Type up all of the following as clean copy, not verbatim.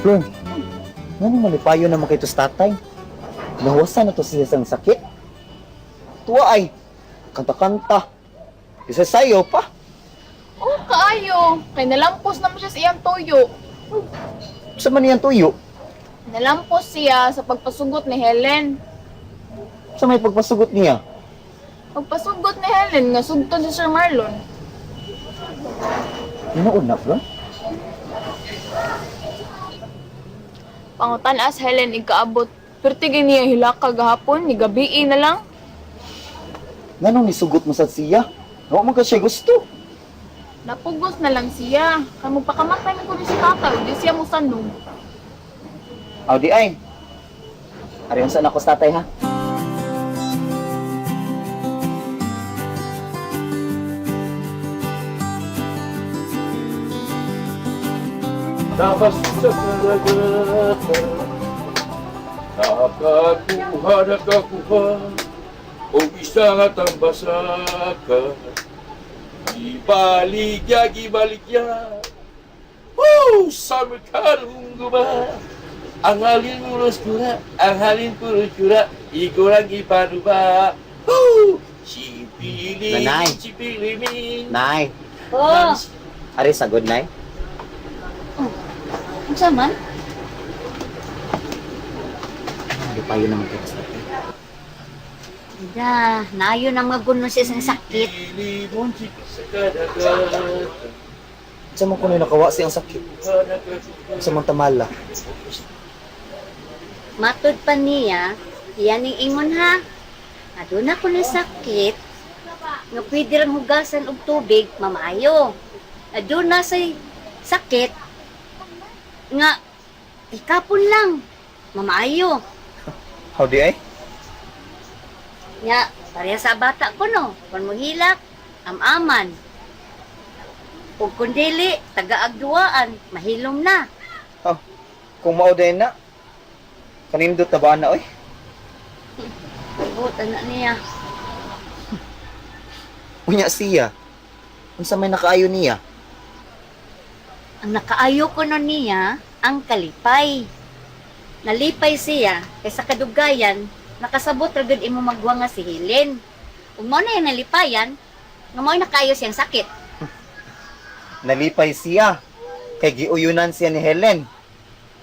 Flor, ngano malipayo naman kay to sa tatay? Nahuwasan na to siya sang sakit. Tuwa ay, kanta-kanta. Isa sayo pa. Oh, kaayo. Kay nalampos naman siya sa iyang tuyo. Sa man niyang tuyo, Nalampos siya sa pagpasugot ni Helen. sa may pagpasugot niya. Pagpasugot ni Helen, nga sugton si Sir Marlon. Ginoon na, Flor. Pangutan as Helen ikaabot. Perti niya hilaka gahapon, ni gabii na lang. Nganong nisugot mo sa siya? Wa man ka siya gusto. Napugos na lang siya. Kay magpakamatay man kuno si tata, di siya mo sanog. Aw di ay. Ariyon sa nako sa tatay ha. Tapas sa karagatan, nakakuha, nakakuha, og isa nga tambasakan. Gibaligya, gibaligya, Woo! Sa merkadong guba, ang halin puros kura, ang halin puros kura, igorang ipanuba. Woo! Si Pili, Nanay. si Pili Min. Nay, Oh, ari sagod nay. unsa man? Malipayo naman kay sa tatay. Da, naayo na mga guno siya sa sakit. Pili mo sa karagatan. Sa man kuno nakawa siyang sakit. Sa man tamala. Matud pa niya, iyan ning ingon ha. Aduna ko na sakit, nga pwede rang hugasan og tubig, mamaayo. Aduna say sakit, nga ikapon lang, mamaayo. How di ay? Nga, pareha sa bata ko no, kung mohilak, amaman. Ug kung dili, tagaagduaan, mahilom na. Oh, kung mao din na. Kanindot na ba na oy? Buot na niya. Unya siya. Unsa may nakaayo niya? Ang nakaayo ko nun niya, ang kalipay. Nalipay siya, kaysa kadugayan, nakasabot ra gud imo magwa nga si Helen. Ug mao na yung nalipayan, nga mao nakaayo siyang sakit. Nalipay siya. Kay giuyunan siya ni Helen.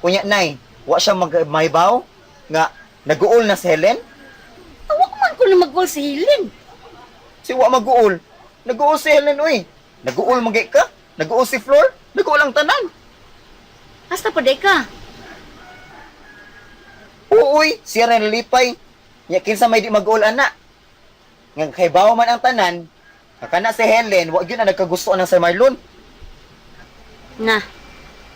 Unya nay, wa siya magmahibaw nga naguol na si Helen. Awa ko man ko na magwal si Helen. Si wa maguol. Naguol si Helen oy. Naguol magay ka? Naguol si Flor? Naguol ang tanan. Hasta pa day ka. Uuy, siya rin nalipay. Nya kinsa may di maguol ana. Nga kay bawo man ang tanan, kakana si Helen, wa gyud na nagkagusto ng Sir Marlon. Na,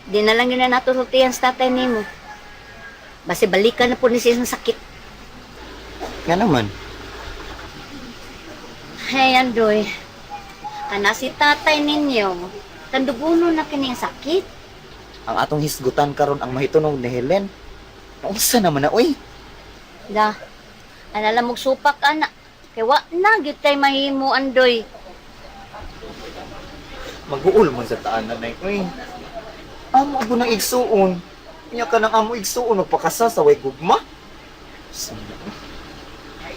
di na lang yun na nato sultihan sa tatay nimo. Basi balikan na po ni siya sa sakit. Nga naman. Hey, Andoy. Kana si tatay ninyo, tanduguno na kini ang sakit. Ang atong hisgutan karon ang mahitunog ni Helen. Naunsa naman na oy? Da, ana lang supak ana. Kay wa na gyud tay mahimo Andoy. Maguol man sa taan na oy. Amo ako ng igsuon. Nya ka nang amo igsuon magpakasal sa way gugma.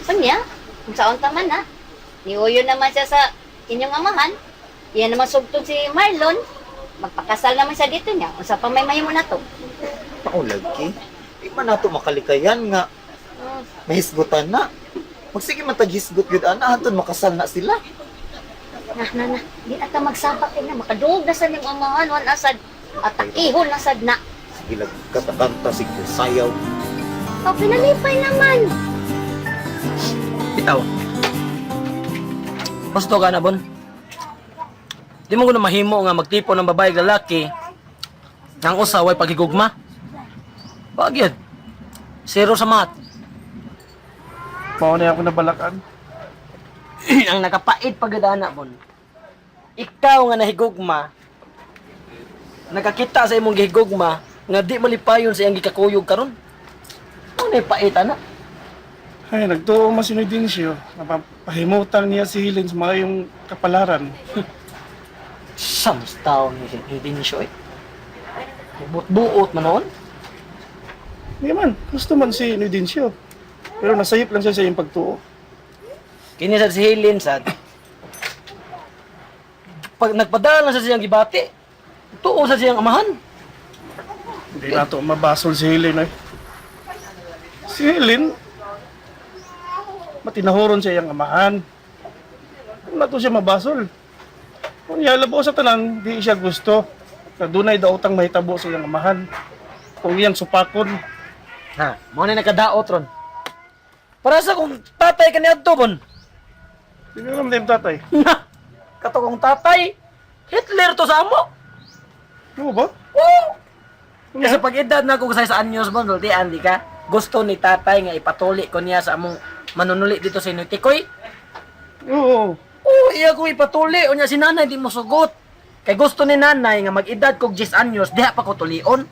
Unya, kung saon ta man ha. Niuyo naman siya sa inyong amahan. Iyan naman sugtog si Marlon. Magpakasal naman siya dito niya. Unsa pa may mahimo na to? Paulagi. Di man nato makalikayan nga mahisgutan na. Magsige man tag hisgot gyud ana hantud makasal na sila. Na, na, na. Di na ta magsapak na. Makadungog na sa niyong amahan. Wan asad. Atakihon na sad na. Sige lang katakanta sige sayaw. O, pinalipay naman. Bitaw. Gusto ka na, Bon? Di mo ko na mahimo nga magtipon ng babae ug lalaki ang usa way pagigugma. Wag yun. Zero sa mat. Mao na ako nabalakan. Ang nakapait pagdana, Bon. Ikaw nga nahigugma, nakakita sa imong gihigugma nga di malipayon sa iyang gikakuyog karon. Ano na pait ana? Ay, nagtuo man si Nuidencio. Napahimutan niya si Helen sa mga yung kapalaran. Sams taon ni Hidinsyo eh. Buot-buot man noon. Hindi man, gusto man si Nuidencio. Pero nasayip lang siya sa iyang pagtuo. Kini sad si Helen sad. Pag nagpadala lang sa siyang gibati, tuo sa siyang amahan. Hindi na to mabasol si Helen ay. Si Helen, matinahuron siya iyang amahan. Kung na to siya mabasol. Kung niya sa tanan, di siya gusto. Na dunay daotang mahitabo sa iyang amahan. Kung iyang supakon, Ha, mo na nakadaot ron. Para sa kung tatay ka niadto bon. di ka naman yung tatay. Na, kato kong tatay, Hitler to sa amo. Ano ba? Oo. Kasi pag edad na ako sa anyos mo, dultian di ka. Gusto ni tatay nga ipatuli ko niya sa among manunuli dito sa Inutikoy. Oo. Oo, iya ko ipatuli. Unya si nanay di mo sugot. Kay gusto ni nanay nga mag-edad kog 10 anyos, diha pa ko tulion.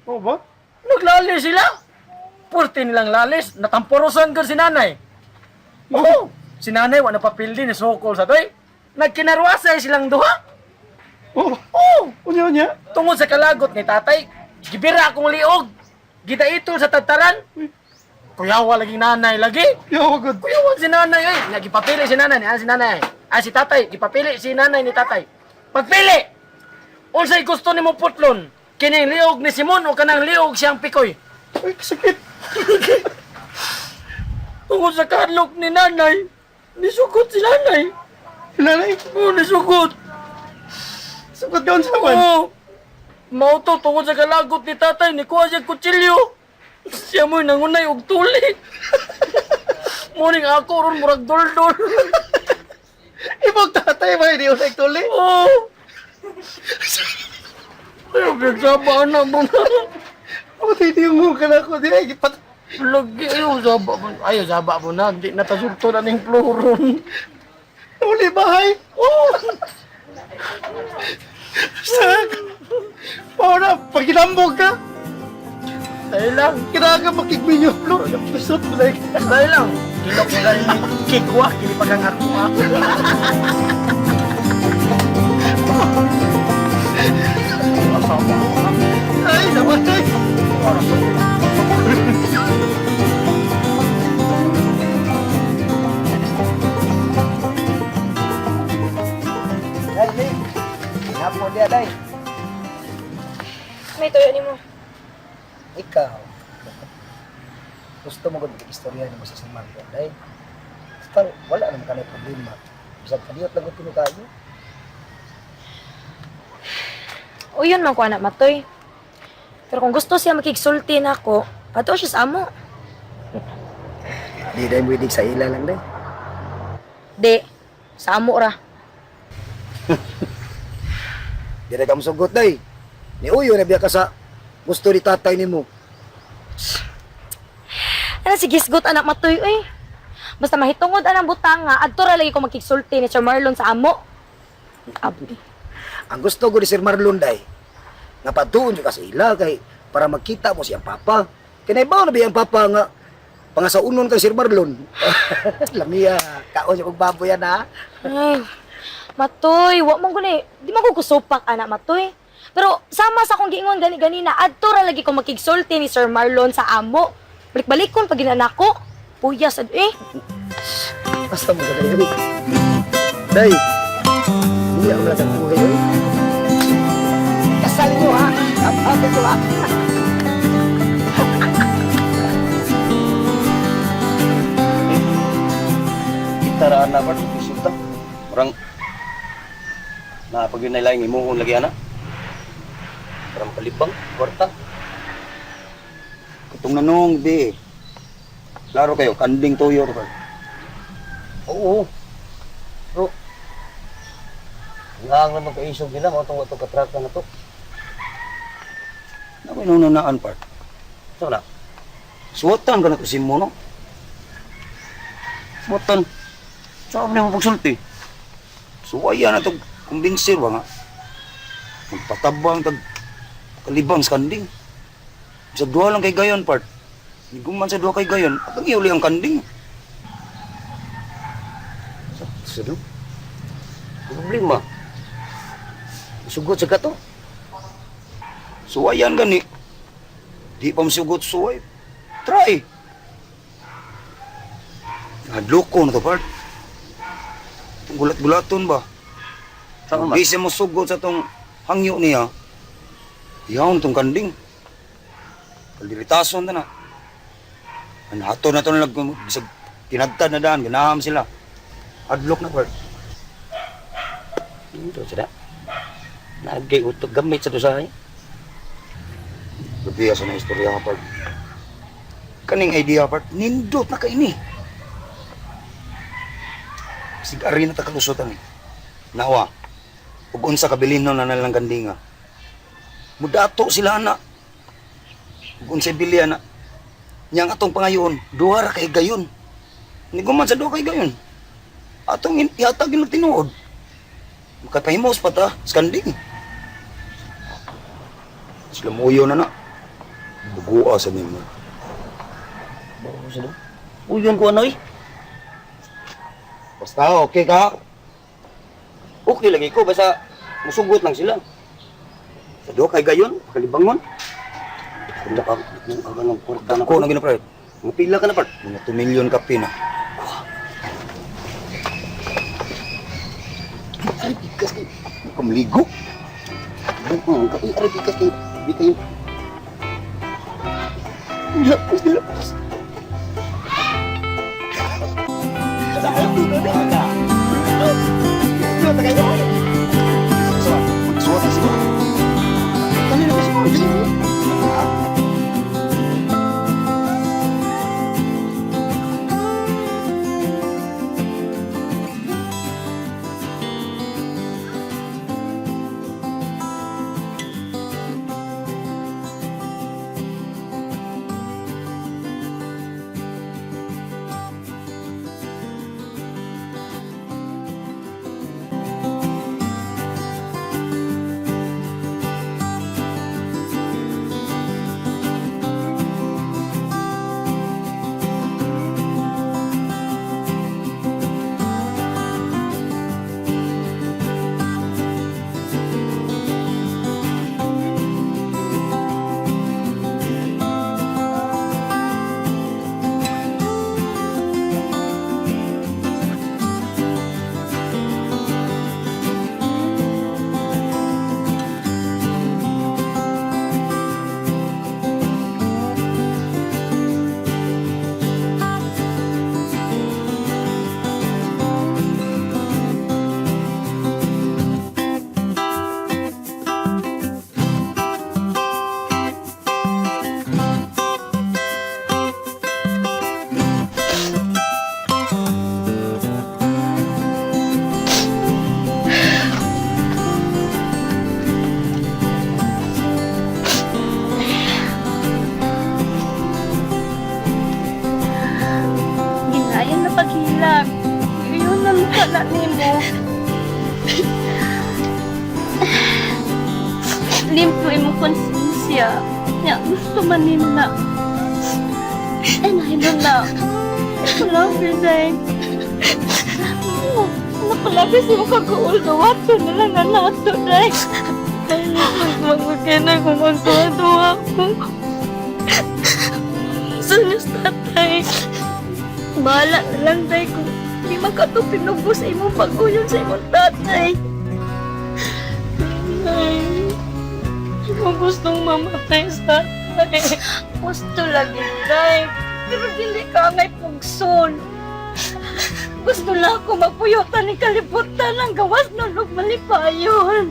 Oo ba? Naglalis sila. Purti nilang lalis, natamporosan gud si nanay. Oo. Si nanay wa napapildi ni sukol sa toy. Nagkinarwasay silang duha. Oo. Oo. Unya, unya. Tungod sa kalagot ni tatay, gibira akong liog. Gita itol sa tagtaran. Kuyawa lagi nanay lagi. Yo, good. Kuyawa si nanay ay. Nagipapili si nanay ni si nanay. Ah, si tatay, gipapili si nanay ni tatay. Pagpili. Unsay gusto nimo putlon? Kining liog ni Simon o kanang liog siyang pikoy? Ay, sakit. Tungod sa kadlok ni nanay, nisugot si nanay. Nanay, Oo, nisugot. sugot yun sa man. Oo. Mao to tungod sa kalagot ni tatay, ni kuha siya kutsilyo. Siya mo'y nangunay og tuli. Muning ako ron murag duldul. Ibog tatay ba, hindi usay tuli. Oo. Ayaw, pinagsaba na mo na. Ako, tiniyong ka na ako. Di ay, pat... Lagi, ayaw, saba mo. Ayaw, saba mo na. Hindi natasulto na ning floron. Uli bahay. Oo. Sak! Paura, pag ginambog ka, Tayo lang. kailangan makigminyo floor. Lusot mo like. Tayo lang. Kilok mo lang kikwa, kili pa kang ako ah. Ay, namatay. Day, day. Hapon dia, day. May tuyo nimo. Ikaw. Gusto mo gud istorya nimo sa San Marco, day. Total, wala naman kanay problema. Bisag kadiyot lang gud kuno kayo. Uyon man ko anak matoy. Pero kung gusto siya makigsulti na ako, pato siya sa amo. Di day mo sa ila lang, day. Di, sa amo ra. Di day ka mosugot, day. Ni uyo na biya ka sa gusto ni tatay nimo. Ano si gisgot anak matoy oy. Basta mahitungod anang butanga, adto ra lagi ko makigsulti ni Sir Marlon sa amo. Abi. Ang gusto ko ni Sir Marlon day, nga patuon ka sa ila kay para magkita mo siyang papa. Kinaibaw na ba ang papa nga pangasaunon kay Sir Marlon? Lamia, kaon siya og baboy yan ha. Ay, matoy, wa man guni, di man ko kusupak anak matoy. Pero sama sa akong giingon gani ganina, adto ra lagi ko makigsulti ni Sir Marlon sa amo. Balik-balikon pag ginanako. Puyas ad eh. Basta mo sa dayo. Day, hindi ako lang ang buhay oy. Kasal mo ha. Kapatid ko ha. Kita ra na part bisita. Murang na pag yun laing imuhon lagi ana. Para makalibang kwarta. Katong nanong di. Klaro kayo kanding tuyo to par. Oo. Bro. Ang naman kaisog nila, mga itong itong katraka na to. Nakoy nununaan part. Saan na? Suwatan ka na to si mo no. Suwatan. Saan mo pagsulti? Suwaya na to kumbinser ba nga. Magpatabang tag kalibang sa kanding. Sa duha lang kay gayon part. Niguman sa duha kay gayon, atang iuli ang kanding. Sino? Problema. Sugot sa kato. Suwayan gani. Di pa masugot suway. Try. Hadloko na to, part. Itong gulat-gulaton ba? Sama Di siya mosugot sa tong hangyo niya. Iyaw tong kanding. Kaldiritason na na. Ang hato na to na bisag tinadtad na daan, ganaham sila. Hadlok na, part. Ito sila. Nagay utok gamit sa dosahay. Grabe sa na istorya ka, part. Kaning idea, part, nindot na kaini. Sig-ari na takalusotan eh. Nawa, ug unsa kabilin na nalang kandinga. Mudato sila ana. Ug unsay bili ana. Niyang atong pangayon, duha ra kay gayon. Niguman sa duha kay gayon. Atong ihatag yun tinuod. Makapahimos pa ta, sa kanding. Sila muyo na na. Bugua sa nimo. Uyon ko ano eh. Basta okay ka. Okay lagi ko basta musugot lang sila. Sa duha kay gayon, kalibangon. Kung ka kung ng kwarta na. Dako na gina pre. Mupila ka na part. Mga 2 million kape na. Ay, bigas kay. Kamligo. Buong ka ay bigas kay di kayo. Nilapos, nilapos. Magsuot na siguro. Kanina pa siguro. Ginayon na paghilak. Yun ang mukha nimo. Limpyo imong konsensya. Ya, gusto man nila. Ay, nahilo na. Love you, Day. Nakalabis mo kag-uul gawato na lang na nato, Day. Ay, magmagmagay na kung magtuwa-tuwa ko. Saan yung tatay? Bahala na lang, Day, kung di man ka to pinugos sa imong pag-uyon sa imong tatay. Nay, di ko gustong mamatay sa tatay. Gusto lagi, Day. Pero dili ka angay pugson. Gusto lang ako magpuyutan ni kalibutan ang gawas ng malipayon.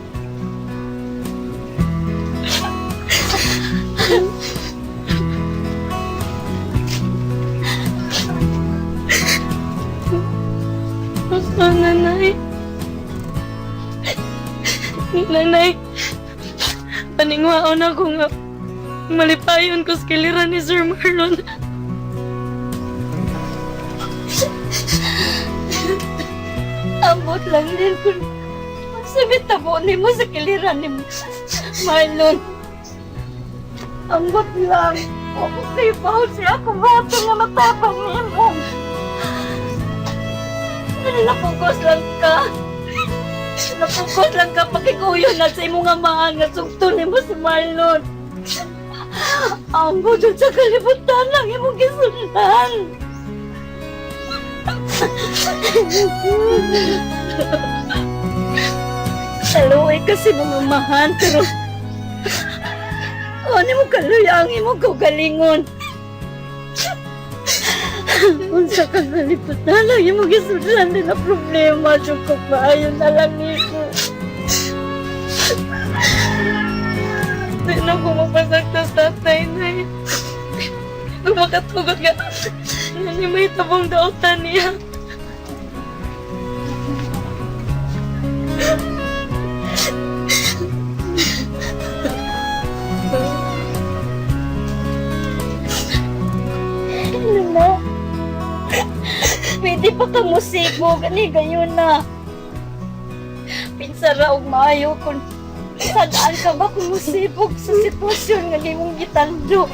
Gusto, nanay. Nanay, paningwaon ako nga malipayon ko sa kiliran ni Sir Marlon. Ambot lang din kung sa bitabo nimo sa kiliran ni Marlon. Ambot lang. Ako kay bahol siya ako bato nga matapang nimo. Napugos lang ka. Napugos lang ka pakiguyon na sa imong amahan nga sugto nimo si Marlon. Ambo jud sa kalibutan lang imong gisundan. Kaluoy kasi mga amahan, pero ano mo kaluya ang imong kaugalingon? Unsa kang kalibutan lang imong gisundan din na problema jud ko, maayo na lang niko. Di na ko mapasakta sa tatay, Nay. Kung makatugot nga, nani may tabong dautan niya. Ano na? Pwede pa kang musibo, gani gayon na. Pinsara og maayo kung sadaan ka ba kung musibog sa sitwasyon nga nimong gitando.